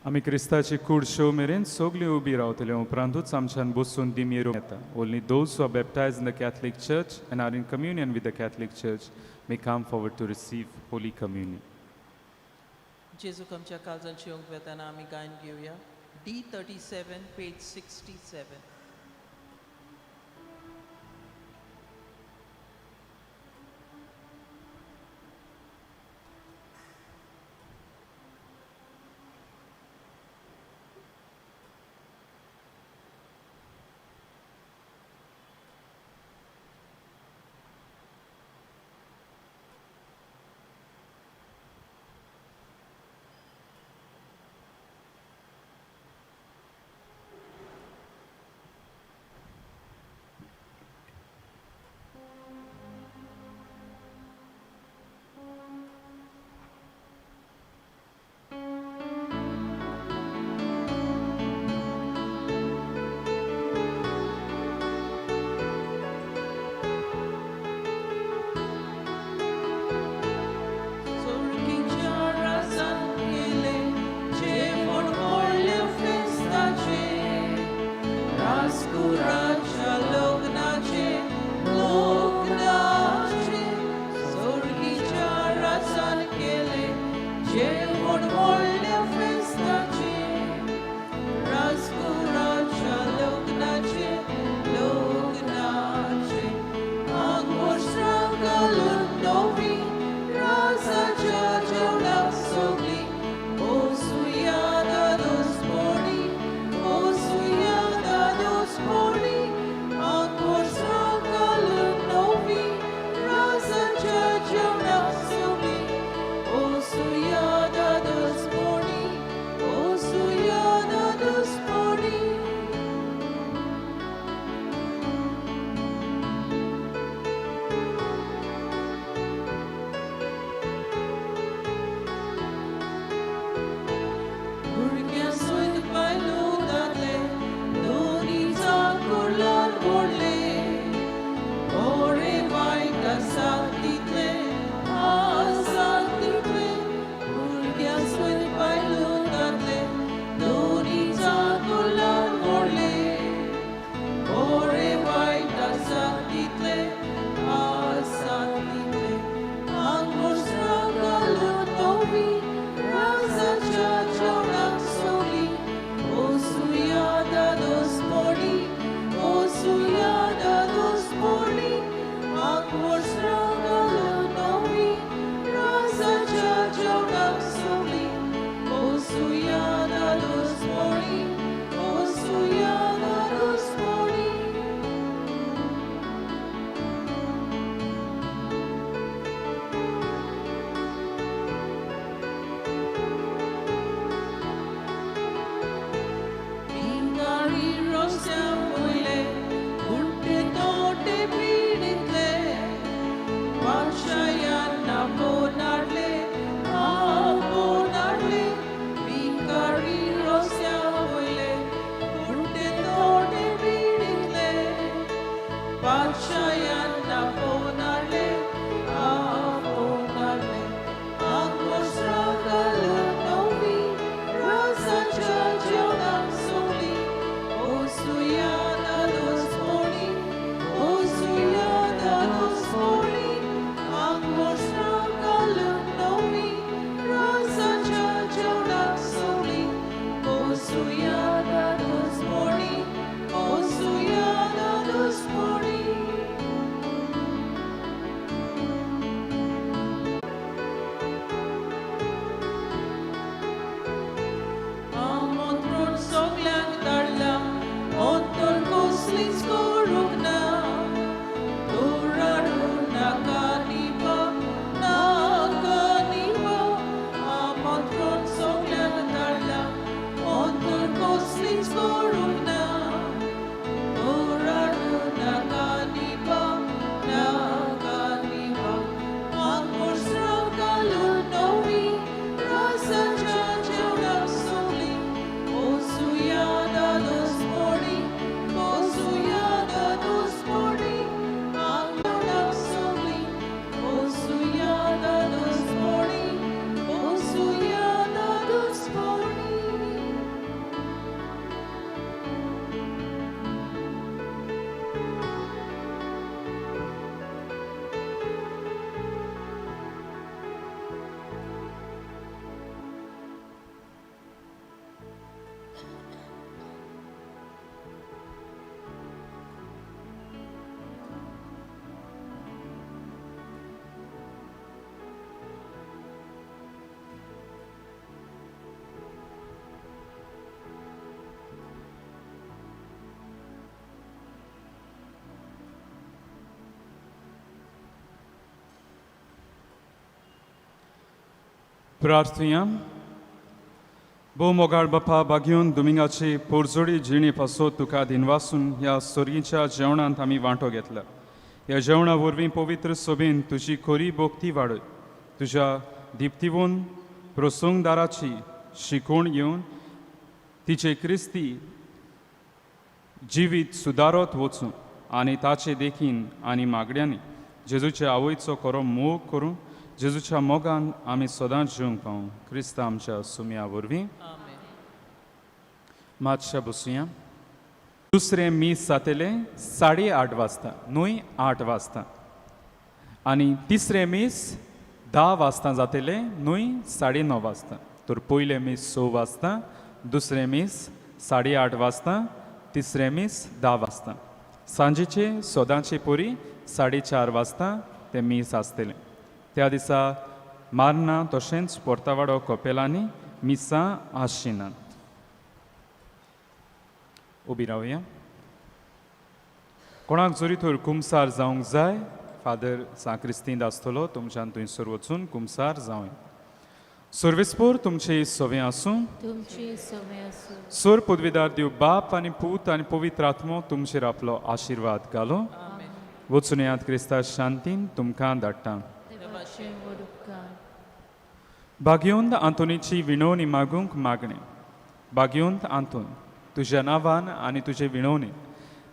S1: आमी क्रिस्ताची कूड शो मेरेन सगळीं उबी रावतले उपरांतूच आमच्यान बसून दिमयेर येता. Only those who are baptized in the Catholic Church and are in communion with the Catholic Church may come forward to receive Holy Communion.
S2: जेजूक आमच्या काळजांत येवंक वेताना आमी गायन घेवया. D37 page 67. बादशायान आपोवन हाडले आपोवन हाडले आंगवस्त्रां घालून नवी राजाच्या जेवणाक सोंपली ओसुया दादोस पोणी ओसुया दादोस पोणी आंगवस्त्रां घालून नवी राजाच्या जेवणाक सोंपली ओसुया दादोस पोणी ओसुया दादोस पोणी. आमंत्रण सगल्यांक धाडलां अंतर कसलीच करूंक ना तूं रडूं नाका निबा नाका निबा आमंत्रण सगल्यांक धाडलां अंतर कसलीच करूंक ना तूं रडूं नाका निबा नाका निबा आंगवस्त्रां घालून नवी राजाच्या जेवणाक सोंपली ओसुया दादोस पोणी ओसुया दादोस पोणी आंगणाक सोंपली ओसुया दादोस पोणी ओसुया दादोस पोणी.
S1: प्रार्थुया. भोव मोगाळ बापा, बागेवन दुमिंगाची पोरजोडी जिणे पासत तुका दिनवासून ह्या सोर्गीच्या जेवणांत आमी वांटो घेतला. ह्या जेवणा वरवीं पवित्र सोबेन तुजी खरी भक्ती वाडय. तुज्या दिप्तिवून प्रसंगदाराची शिकवण घेवन तिचे क्रिस्ती जिवीत सुदारत वचूं आनी ताचे देखीन आनी मागण्यांनी जेजूच्या आवयचो खरो मोग करूं जेजूच्या मोगान आमी सदांच जिवंक पावूं. क्रिस्त आमच्या सुमया वरवीं.
S2: आमेन.
S1: मातशें बसुया. दुसरें मीस जातलें 8:30 वाजता न्हय, 8 वाजता आनी तिसरें मीस 10 वाजता जातलें न्हय, 9:30 वाजता. तर पयलें मीस 6 वाजता, दुसरें मीस 8:30 वाजता, तिसरें मीस 10 वाजता. सांजेचे सदांचे परी 4:30 वाजता तें मीस आसतलें. त्या दिसा मारना तशेंच पोर्तावाडो कपेलांनी मिसां आसचीं नात. उबी रावया. कोणाक जरी थंय कुमसार जावंक जाय, फादर सांक्रिस्तींत आसतलो, तुमच्यान थंयसर वचून कुमसार जावं. सर्वेस्पोर तुमचे सवे आसूं.
S4: तुमची सवे आसूं.
S1: सोर पदवीदार देव बाप आनी पूत आनी पवित्र आत्मो तुमचेर आपलो आशिर्वाद घालो.
S2: आमेन.
S1: वचून येयात क्रिस्ता शांतीन. तुमकां धाडटा.
S4: देवाचे व्हड उपकार.
S1: भाग्योंत आंतोनीची विणवणी मागूंक मागणें. भाग्योंत आंतोन, तुज्या नांवान आनी तुजे विणवणी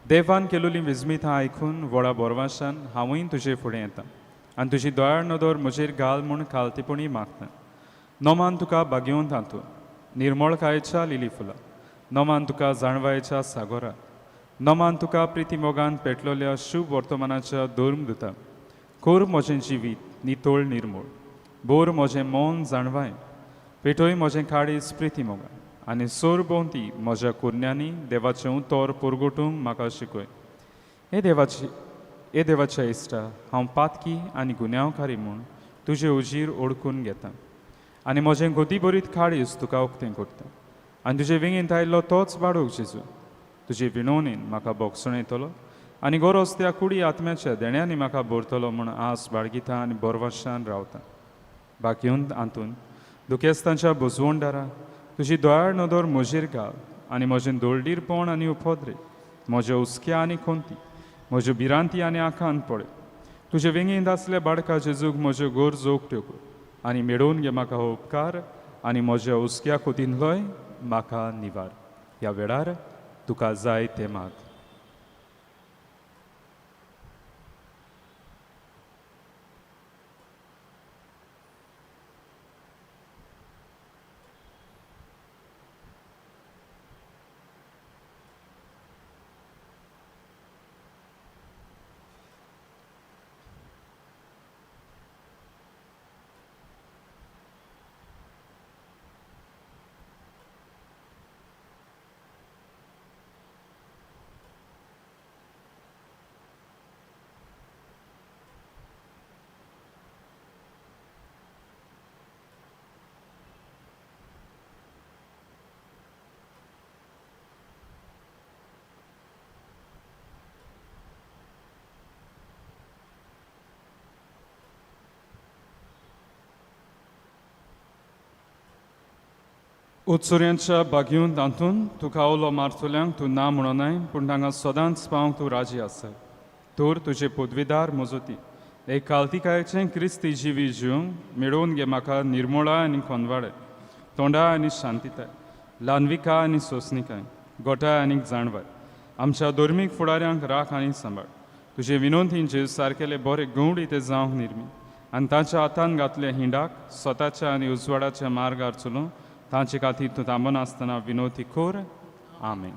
S1: देवान केलोली विजमितां आयकून व्हडा बोरवाशान हांवूय तुजे फुडें येता आनी तुजी दयाळ नदर म्हजेर घाल म्हूण खालतीपणी मागता. नोमान तुका भाग्योंत आंतोन, निर्मळकायेच्या लिली फुलां. नोमान तुका जाणवायेच्या सागोरा. नोमान तुका प्रिती मोगान पेटलोल्या शुभ वर्तमानाच्या धर्मदुता. कोर म्हजें जिवीत नितळ निर्मूळ, बोर म्हजें मन जाणवाय, पेटय म्हजें काळीज प्रिती मोगान आनी सोर भोंवती म्हज्या कुरण्यांनी देवाचें उतर परगटूंक म्हाका शिकय. हे देवाची, हे देवाच्या इश्टा, हांव पातकी आनी गुन्यांवकारी म्हूण तुजे उजीर ओळखून घेता आनी म्हजें गोदी बरीत काळीज तुका उक्तें करता आनी तुजे वेंगेंत आयिल्लो तोच बाडूक जेजू तुजे विणवणेन म्हाका बोगसण येतलो आनी गरज त्या कुडी आत्म्याच्या देण्यांनी म्हाका भरतलो म्हूण आस बाळगिता आनी बोरवाशान रावता. बाकीवन आंतून, दुखेस्तांच्या बुजवणदारा, तुजी दयाळ नदर म्हजेर घाल आनी म्हजें दोळडीरपण आनी उपद्रे, म्हज्या हुस्क्या आनी खंती, म्हज्यो भिरांती आनी आखांत पळय. तुजे वेंगेंत आसल्या बाडका जेजूक म्हज्यो गरजो उक्त्यो कर आनी मेळोवन घे म्हाका हो उपकार आनी म्हज्या हुस्क्या खोतींतलोय म्हाका निवार. ह्या वेळार तुका जाय तें माग. उत्सुऱ्यांच्या बागीवन तातूंत तुका उलो मारतल्यांक तूं ना म्हणोनाय पूण तांकां सदांच पावंक तूं राजी आसा. तर तुजे पदवीदार मजती एक कालतिकायेचें क्रिस्ती जिवी जिवंक मेळोवन घे म्हाका निर्मोळा आनी खोनवाडे, तोंडा आनी शांतिताय, ल्हानविका आनी सोंसणिकाय, गोठाय आनी जाणवाय. आमच्या धर्मीक फुडाऱ्यांक राख आनी सांबाळ. तुजे विनोंतीन जेजू सारकेले बरे गवडी ते जावंक निर्मी आनी तांच्या हातान घातले हिंडाक स्वताच्या आनी उजवाडाच्या मार्गार चलून तांचे खातीर तूं थांबनासतना विनोती कर. आमेन.